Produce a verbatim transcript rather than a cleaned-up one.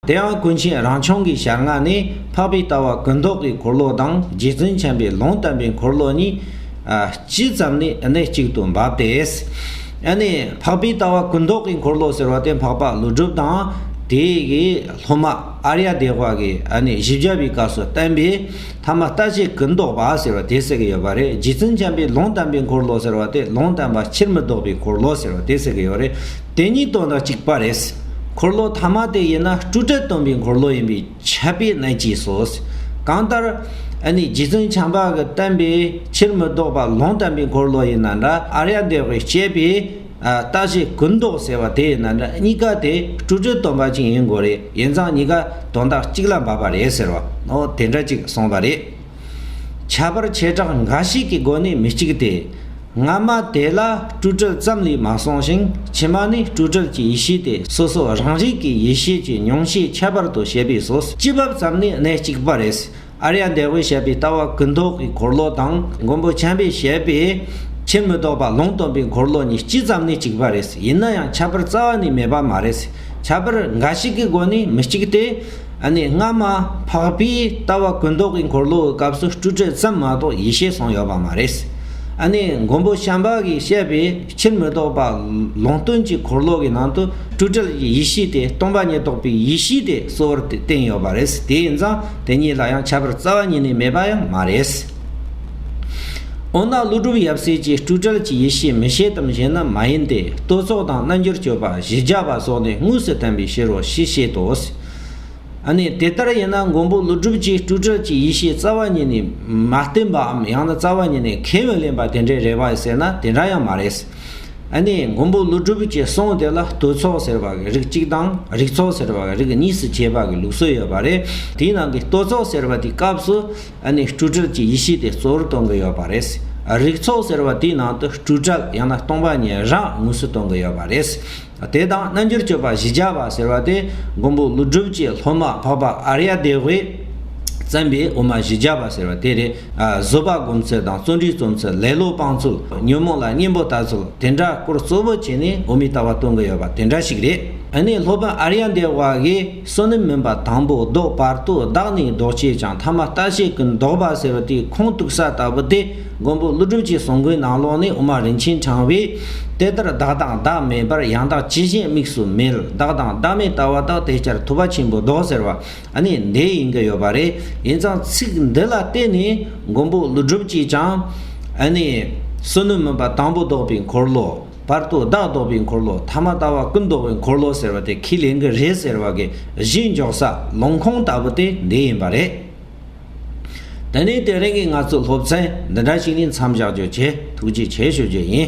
དེ་ཡང་ཀུན་མཁྱེན་རང་བྱུང་གི་ཞལ་སྔ་ནས་འཕགས་པའི་ལྟ་བ་ཀུན་རྟོག་གི་འཁོར་ལོ་དང་རྗེ་བཙུན་མཁྱེན་པའི་ལུང་བསྟན་པའི་འཁོར་ལོ་གཉིས། ཨ། སྤྱི་ཙམ་ནས་གནས་གཅིག་ཏུ་འབབ་སྟེ། ཨ་ནི་འཕགས་པའི་ལྟ་བ་ཀུན་རྟོག་གི་འཁོར་ལོ་ཟེར་བ་དེ་འཕགས་པ་ཀླུ་སྒྲུབ་དང་དེ་གི་སློབ་མ་ཨཱརྱ་དེ་བ་གིས་ཨ་ནི་བཞི་བརྒྱ་པའི་སྐབས་སུ་བསྟན་པའི་ཐ་མ་ལྟ་བྱེད་ཀུན་རྟོག་པ་ཟེར་བ་དེ་ཟེར་གི་ཡོད་པ་རེད། རྗེ་བཙུན་མཁྱེན་པའི་ལུང་བསྟན་པའི་འཁོར་ལོ་ཟེར་བ་དེ་ལུང་བསྟན་པ་ཕྱིར་མི་ལྡོག་པའི་འཁོར་ལོ་ཟེར་བ་དེ་ཟེར་གི་ཡོད་རེད། དེ་གཉིས་དོན་དག་གཅིག་པ་རེད། འཁོར་ལོ་ཐ་མ་དེ་ཡིན་ན་སྤྲོས་བྲལ་སྟོན་པའི་འཁོར་ལོ་ཡིན་པས་ཁྱབ་པའི་གནད་ཀྱིས་སོ། གང་ལྟར་ཨ་ནི་རྗེ་བཙུན་མཁྱེན་པ་གིས་བསྟན་པའི་ཕྱིར་མི་ལྡོག་པ་ལུང་བསྟན་པའི་འཁོར་ལོ་ཡིན་ན་འདྲ། ཨཱརྱ་དེ་བས་བཤད་པའི་ཨ་ལྟ་བྱེད་ཀུན་རྟོག་ཟེར་བ་དེ་ཡིན་ན་འདྲ། གཉིས་ཀ་དེ་སྤྲོས་བྲལ་སྟོན་པ་ཅིག་ཡིན་དགོས་རེད། ཡིན་ཙང་གཉིས་ཀ་དོན་དག་གཅིག་ལ་འབབ་པ་རེད་ཟེར་བ། འོ་དེ་འདྲ་ཅིག་གསུངས་པ་རེད། ཁྱད་པར་བྱེ་བྲག་འགའ་ཞིག་གི་སྒོ་ནས་མི་གཅིག་སྟེ། སྔ་མ་དེ་ལ་སྤྲོས་བྲལ་ཙམ་ལས་མ་གསུངས་ཤིང་། ཕྱི་མ་ནི་སྤྲོས་བྲལ་གྱི་ཡེ་ཤེས་ཏེ། སོ་སོ་རང་རིག་གི་ཡེ་ཤེས་ཀྱི་ཉུང་ཤས་ཁྱད་པར་དུ་བཤད་པས་སོ། སྤྱི་བབ་ཙམ་ནི་གནད་གཅིག་པ་རེད། ཨཱརྱ་དེ་བས་བཤད་པའི་ལྟ་བ་ཀུན་རྟོག་གི་འཁོར་ལོ་དང་མགོན་པོ་མཁྱེན་པས་བཤད་པའི་ཕྱིར་མི་ལྡོག་པ་ལུང་སྟོན་པའི་འཁོར་ལོ་གཉིས་སྤྱི་ཙམ་ནས་གཅིག་པ་རེད། ཡིན་ན་ཡང་ཁྱད་པར་རྩ་བ་ནས་མེད་པ་མ་རེད། ཁྱད་པར་འགའ་ཞིག་གི་སྒོ་ནས་མི་གཅིག་སྟེ། ཨ་ནི་སྔ་མ་འཕགས་པའི་ལྟ་བ་ཀུན་རྟོག་གི་འཁོར་ལོའི་སྐབས་སུ་སྤྲོས་བྲལ་ཙམ་མ་གཏོགས་ཡེ་ཤེས་གསུངས་ཡོད་པ་མ་རེད། ཨ་ནི་མགོན་པོ་བྱམས་པ་གིས་བཤད་པའི་ཕྱིར་མི་ལྡོག་པ་ལུང་སྟོན་གྱི་འཁོར་ལོ་གི་ནང་དུ་སྤྲོས་བྲལ་གྱི་ཡེ་ཤེས་ཏེ། སྟོང་པ་ཉིད་རྟོགས་པའི་ཡེ་ཤེས་ཏེ་གཙོ་བོར་བསྟན་ཡོད་པ་རེད། དེ་ཡིན་ཙང་དེ་གཉིས་ལ་ཡང་ཁྱད་པར་རྩ་བ་ཉིད་ནས་མེད་པ་ཡང་མ་རེད། འོ་ན་ཀླུ་སྒྲུབ་ཡབ་སྲས་ཀྱིས་སྤྲོས་བྲལ་གྱི་ཡེ་ཤེས་མི་བྱེད་དམ་ཞེ་ན་མ་ཡིན་ཏེ། བསྟོད་ཚོགས་དང་རྣལ་འབྱོར་སྤྱོད་པ་བཞི་བརྒྱ་པ་སོགས་ནས་དངོས་སུ་བསྟན་པའི་ཕྱིར་རོ་ཞེས་བཤད་དོ། ཨ་ནི་དེ་ལྟར་ཡིན་ན་མགོན་པོ་ཀླུ་སྒྲུབ་ཀྱིས་སྤྲོས་བྲལ་གྱི་ཡེ་ཤེས་རྩ་བ་ཉིད་ནས་མ་བསྟན་པའམ་ཡང་ན་རྩ་བ་ཉིད་ནས་ཁས་མི་ལེན་པ་དེ་འདྲའི་རེད་པ་ཟེར་ན་དེ་འདྲ་ཡང་མ་རེད། ཨ་ནི་མགོན་པོ་ཀླུ་སྒྲུབ་ཀྱི་གསུང་དེ་ལ་བསྟོད་ཚོགས་ཟེར་བ་གི་རིགས་གཅིག་དང་། རིགས་ཚོགས་ཟེར་བ་གི་རིགས་གཉིས་སུ་ཕྱེ་བ་གི་ལུགས་སྲོལ་ཡོད་པ་རེད། དེའི་ནང་གི་བསྟོད་ཚོགས་ཟེར་བ་དེའི་སྐབས་སུ་ཨ་ནི་སྤྲོས་བྲལ་གྱི་ཡེ་ཤེས་དེ་གཙོ་བོར་སྟོན་གི་ཡོད་པ་རེད། རིགས་ཚོགས་ཟེར་བ་དེའི་ནང་དུ་སྤྲོས་བྲལ་ཡང་ན་སྟོང་པ་ཉིད་རང་དངོས་སུ་སྟོན་གི་ཡོད་པ་རེད། དེ་དང་རྣལ་འབྱོར་སྤྱོད་པ་བཞི་བརྒྱ་པ་ཟེར་བ་དེ་མགོན་པོ་ཀླུ་སྒྲུབ་ཀྱི་སློབ་མ་འཕགས་པ་ཨཱརྱ་དེ་བས་བརྩམས་པའི་དབུ་མ་བཞི་བརྒྱ་པ་ཟེར་བ་དེ་རེད། ཨ། བཟོད་པ་སྒོམ་ཚུལ་དང་བརྩོན་འགྲུས་རྩོམ་ཚུལ། ལེ་ལོ་སྤང་ཚུལ། ཉོན་མོངས་ལ་གཉེན་པོ་ལྟ་ཚུལ། དེ་འདྲ་སྐོར་གཙོ་བོ་བྱས་ནས་དབུ་མའི་ལྟ་བ་སྟོན་གི་ཡོད་པ་དེ་འདྲ་ཞིག་རེད། ཨ་ནི་སློབ་དཔོན་ཨཱརྱ་དེ་བ་གིས་བསོད་ནམས་མིན་པ་དང་པོ་བཟློག་བར་དོ་བདག་ནི་བཟློག་བྱེད་ཅིང་། ཐ་མ་ལྟ་བྱེད་ཀུན་བཟློག་པ་ཟེར་བ་དེའི་ཁུངས་གཏུགས་ས་ལྟ་བུ་དེ། མགོན་པོ་ཀླུ་སྒྲུབ་ཀྱི་གསུང་མགུར་ནང་ལོགས་ནས་དབུ་མ་རིན་ཆེན་ཕྲེང་བས། དེ་ལྟར་བདག་དང་བདག་མེད་པར། ཡང་དག་ཇི་བཞིན་དམིགས་སུ་མེད། བདག་དང་བདག་མེད་ལྟ་བ་དག་དེ་ལྟར་ཐུབ་པ་ཆེན་པོས་བཟློག་ཟེར་བ་ཨ་ནི་འདི་ཡིན་གྱི་ཡོད་པ་རེད། ཡིན་ཙང་ཚིག་འདི་ལ་བརྟེན་ནས་མགོན་པོ་ཀླུ་སྒྲུབ་ཀྱིས་ཀྱང་ཨ་ནི་བསོད་ནམས་མིན་པ་དང་པོ་བཟློག་པའི་འཁོར་ལོ། བར་དོ་བདག་བཟློག་པའི་འཁོར་ལོ། ཐ་མ་ལྟ་བ་ཀུན་བཟློག་པའི་འཁོར་ལོ་ཟེར་བ་དེ་ཁས་ལེན་གྱི་རེད་ཟེར་བ་གི་གཞི་འཇོག་ས་ལུང་ཁུངས་ལྟ་བུ་དེ་འདི་ཡིན་པ་རེད། དེ་ནས་དེ་རིང་གི་ང་ཚོའི་སློབ་ཚན་འདི་འདྲ་ཞིག་ནས་མཚམས་བཞག་རྒྱུ་བྱས། ཐུགས་རྗེ་ཆེ་ཞུ་རྒྱུ་ཡིན།